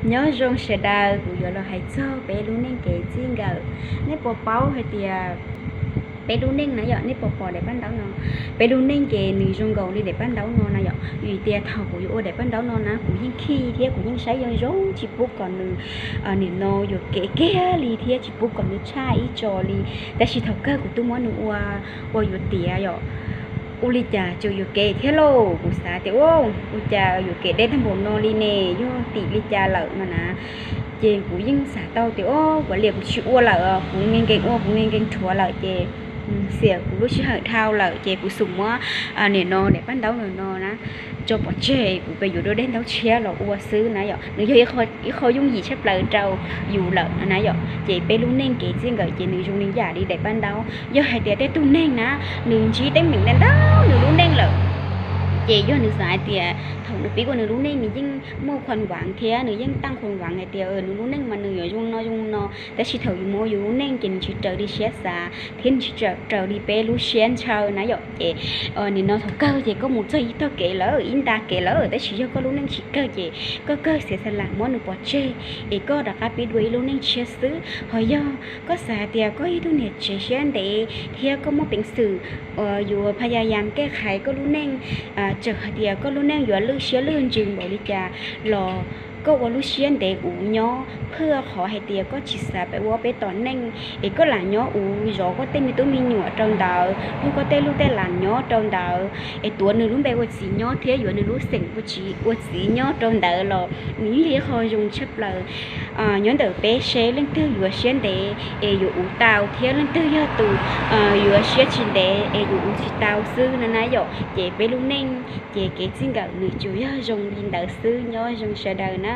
Nyob zoo sawv daws, kuv yuav los hais txog peb lub neej kev txij nkawm. Nej puas paub hais tias peb lub neej na yom, nej puas pom daim paj ntaub no? Peb lub neej ces nws zoo nkaus li daim paj ntaub no na yom. Vim tias thaum kuv yuav ua daim paj ntaub no na, kuv yeej khij thiab kuv yeej saib zoo zoo tsis pub kom nws nim no yuam kev kiag li thiab tsis pub kom nws tshaj ib tso li. Tab sis thaum kawg kuv twb muab nws ua, ua yuav tiav yom. Ua li cas tseem yuam kev thiab lauj? Kuv xav tias, ua cas yuam kev deb tag npaum no li ne, yog tim li cas lawm no na. Ces kuv yeej xav tau tias, o, kuv liam kuv tsis ua lawm, kuv nkees nkees ua, kuv nkees nkees rhuav lawm ces xiam kuv lub sij hawm dhau lawm ces kuv xum muab nim no daim paj ntaub no na tso pov tseg, kuv pes yuav dua daim ntaub tshiab los ua xwb na yom. Nws yog ib qho yooj yim tshaj plaws rau yus lawm no na yom. Ces peb lub neej kev txij nkawm ces nws zoo li yam li daim paj ntaub. Yog hais tias tej tug neeg na, nws ntsib teeb meem ntau ntau nws lub neej lawm, ces yog nws xav hais tias thaum nws pib ua nws lub neej nws yeej muaj khuam vav thiab nws yeej tau khuam vav hais tias nws lub neej mas nws yuav zoo no zoo no, tab sis thaum yus mus ua yus lub neej ces nws tsis raws li siab xav thiab nws tsis raws li peb lub siab ntshaw na yom. Ces nim no thaum kawg ces koj mus txog ib tog kev lawm, ib nta kev lawm, tab sis yog koj lub neej tsis kawg ces koj kawg xiam xav lam muab nws pov tseg es koj rov qab pib dua ib lub neej tshiab xwb. Ho yog koj xav hais tias koj ib tug niam tsev siab ntev thiab koj muaj peev xwm yuav phaj ya yas kej khais koj lub neej, txawm hais tias koj lub neej yuav lwj siab lwj ntsws npaum li cas los koj ua lub siab ntev uv nyob, phwj qhov hais tias koj tsis xav peb ua peb tom neej, es koj lam nyob uv zov koj tej me tub me nyuam rau ntawd, luag koj tej lub tej lam nyob rau ntawd, es tuav nws lub npe ua txiv nyob thiab yuav nws lub xeem ua txiv nyob rau ntawd los nws yeej yog ib qho zoo tshaj plaws. Nyob ntawm peb seb leej twg yuav siab ntev es yuav uv tau thiab leej twg yog tus yuav siab tsis ntev es yuav uv tsis tau xwb no na yom. Ces peb lub neej ces kev txij nkawm nws tsuas yog zoo li ntawd xwb, nyob zoo sawv daws na.